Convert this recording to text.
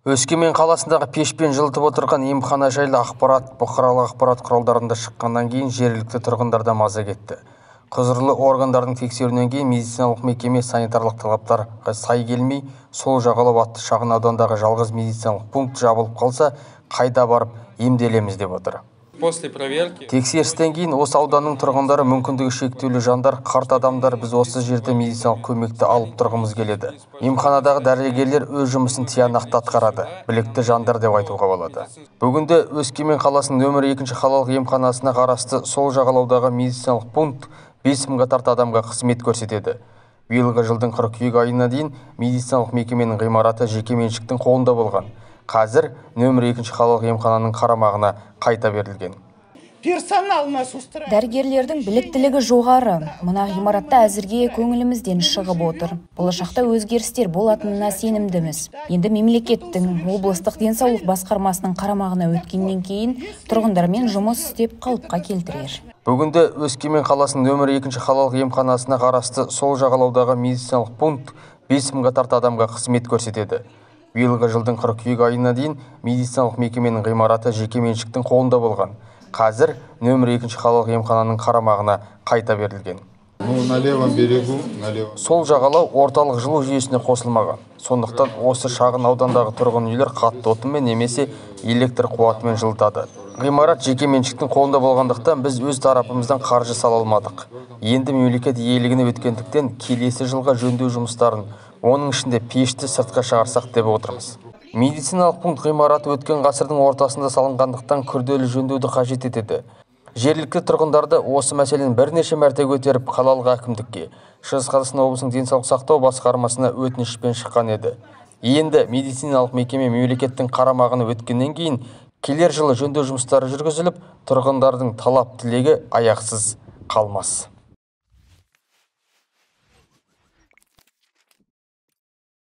Өскемен қаласындағы пешпен жылытып отырған емхана жайлы ақпарат бұқаралық ақпарат құралдарында шыққаннан кейін жергілікті тұрғындарда маза кетті. Құзырлы органдардың тексеруінен кейін медициналық мекеме санитарлық талаптарға сай келмей, Сол жағалау атты шағын аудандағы жалғыз медициналық пункт жабылып қалса, қайда барып емделеміз деп отыр. После проверки. Тексерістен кейін осы ауданның тұрғындары, мүмкіндігі шектеулі жандар, қарт адамдар, біз осы жерде медициналық көмекті алып тұрғымыз келеді. Емханадағы дәрігерлер өз жұмысын тиянақты атқарады, білікті жандар деп айтуға болады. Бүгінде Өскемен қаласының нөмірі 2 қалалық емханасына қарасты сол жағалаудағы медициналық пункт 5000-ға тарта адамға қызмет көрсетеді. Биылғы жылдың қыркүйек айына дейін медициналық мекеменің ғимараты жекеменшіктің қолында болған. Қазір нөмірі 2 қалалық емхананың қарамағына қайта берілген. Персонал нас устраивает. Дәрігерлердің біліктілігі жоғары. Мына ғимаратта әзірге көңілімізден шығып отыр. Болашақта өзгерістер болатынына сенімдіміз. Енді мемлекеттің облыстық денсаулық басқармасының қарамағына өткеннен кейін тұрғындармен жұмыс істеп қалыпқа келтірер. Бүгінде Өскемен қаласының нөмірі 2 қалалық емханасына қарасты сол жағалаудағы медициналық пункт 5000-ға тарта адамға қызмет көрсетеді. Биылғы жылдың қыркүйек айына дейін медициналық мекеменің ғимараты жекеменшіктің қолында болған. Қазір нөмірі 2 қалалық емхананың қарамағына қайта берілген. Ну, на левом берегу, на левом. Сол жағалау орталық жылу жүйесіне қосылмаған. Сондықтан осы шағын аудандағы тұрғын үйлер қатты отынмен немесе электр қуатымен жылытады. Ғимарат жекеменшіктің қолында болғандықтан біз өз тарапымыздан қаржы сала алмадық. Енді мемлекет иелігіне өткендіктен келесі жылға жөндеу жұмыстарын, оның ішінде пешті сыртқа шығарсақ деп отырмыз. Медициналық пункт ғимараты өткен ғасырдың ортасында салынғандықтан күрделі жөндеуді қажет етеді. Жергілікті тұрғындарды осы мәселені бірнеше мәрте көтеріп, қалалық әкімдікке, Шығыс Қазақстан облысының денсаулық сақтау басқармасына өтінішпен шыққан еді. Енді медициналық мекеме мемлекеттің қарамағына өткеннен кейін келер жылы жөндеу жұмыстары жүргізіліп, тұрғындардың талап тілегі аяқсыз қалмас.